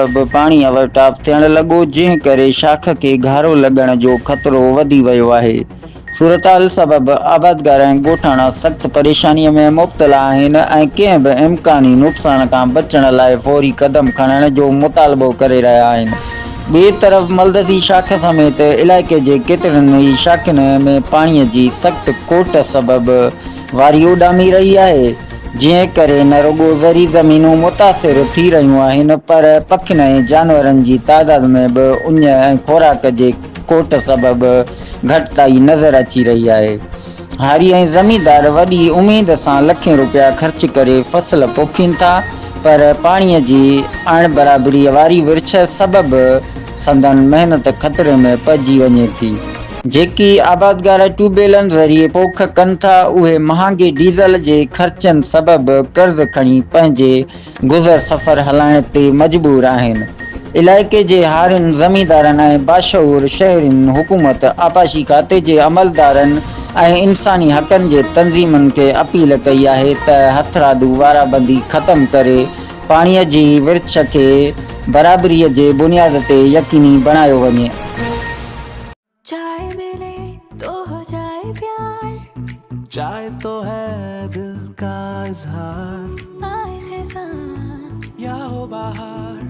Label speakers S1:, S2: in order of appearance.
S1: سبب پاڻي اوورٽاپ ٿيڻ لڳو، جنهن ڪري شاخ کي گهارو لڳڻ جو خطرو وڌي ويو آهي. صورتحال سبب آبادگار ۽ ڳوٺاڻا سخت پريشاني ۾ مبتلا آهن ۽ ڪنهن به امڪاني نقصان کان بچڻ لاء فوري قدم کڻڻ جو مطالبو ڪري رهيا آهن. ٻئي طرف ملدسي شاخ سميت علائقي جي ڪيترين ئي شاخن ۾ پاڻي جي سخت کوٽ سبب واري اڏامي رهي آهي، جنهن ڪري نه رڳو زرعي زمينون متاثر ٿي رهيون آهن پر پکين ۽ جانورن جي تعداد ۾ به اڃ ۽ خوراڪ جي کوٽ سبب گهٽتائي نظر اچي رهي آهي. هاري ۽ زميندار وڏي اميد سان لکين روپيا خرچ ڪري فصل پوکين ٿا پر پاڻي جي اڻبرابريء واري ورڇ سبب سندن محنت خطري ۾ پئجي وڃي ٿي. جيڪي آبادگار ٽيوب ويلن ذريعي پوک ڪن ٿا اهي مهانگي ڊيزل جي خرچن سبب قرض کڻي پنهنجي گذر سفر هلائڻ تي مجبور آهن. علائقي جي هارين، زميندارن ۽ باشعور شهرين حڪومت، آبپاشي کاتي جي عملدارن ۽ انساني حقن جي تنظيمن کي اپيل ڪئي آهي ته هٿرادو وارابندي ختم ڪري پاڻي جي ورڇ کي برابري جي بنياد تي يقيني بڻايو وڃي.
S2: چائي ملي تو هو جائي پيار.
S3: چائي تو هي دل ڪا اظهار.
S2: آئي خزان
S3: يا هو بهار.